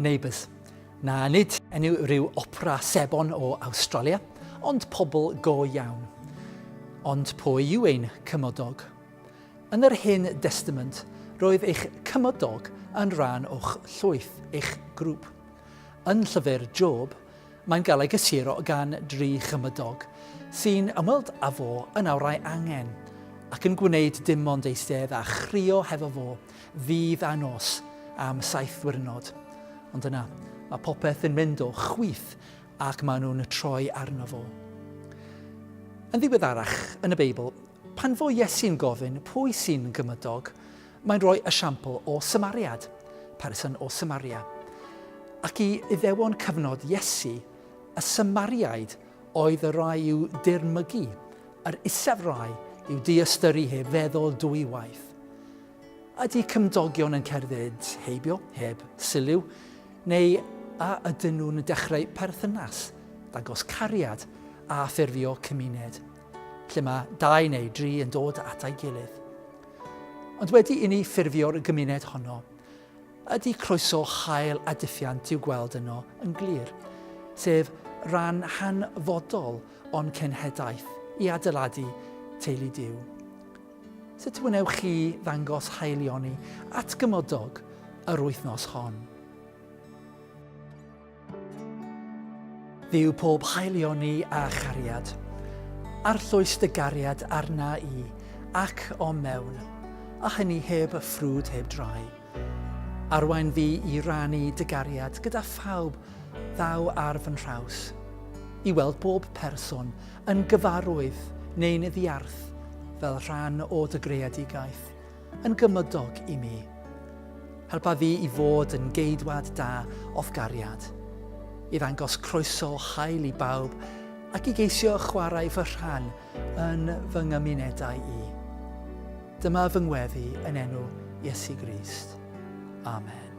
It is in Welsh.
Neighbours. Na, nid enw rhyw opera sebon o Awstralia, ond pobl go iawn. Ond pwy yw ein cymodog? Yn yr Hen Destament, roedd eich cymodog yn rhan o'ch llwyth, eich grŵp. Yn llyfr Job, mae'n gael ei gysuro gan dri chymydog, sy'n ymweld â fo yn awr a'i angen, ac yn gwneud dim ond eistedd a chrio hefo fo ddydd a nos am saith ddiwrnod. Ond yna, mae popeth yn mynd o chwith ac maen nhw'n troi arno fo. Yn ddiweddarach yn y Beibl, pan fo Iesu'n gofyn pwy sy'n gymydog, mae'n rhoi esiampl o Samariad, person o Samaria. Ac i Iddewon cyfnod Iesu, y Samariaid oedd y rai i'w dirmygu, yr isaf rai i'w diystyru heb feddwl dwywaith. Ydy cymdogion yn cerdded heibio, heb sylw, neu a ydyn nhw'n dechrau perthynas, dangos cariad a ffurfio cymuned, lle mae dau neu dri yn dod at ei gilydd? Ond wedi i ni ffurfio'r gymuned honno, ydy croeso hael a diffiant i'w gweld yno yn glir, sef rhan hanfodol o'n cenhedaeth i adeiladu teulu Duw. Sut wnewch chi ddangos haelioni at gymodog yr wythnos hon? Dduw pob haelioni a chariad, arllwys dy gariad arna i ac o'm mewn, a hynny heb y ffrwd heb drai. Arwain fi i rannu dy gariad gyda phawb ddaw ar fy nhraws, i weld bob person yn gyfarwydd neu'n ddiarth fel rhan o dy greadigaeth, yn gymydog i mi. Helpa fi i fod yn geidwad da o'th gariad, i ddangos croeso hael i bawb ac i geisio chwarae fy rhan yn fy nghymunedau i. Dyma fy ngweddi yn enw Iesu Grist. Amen.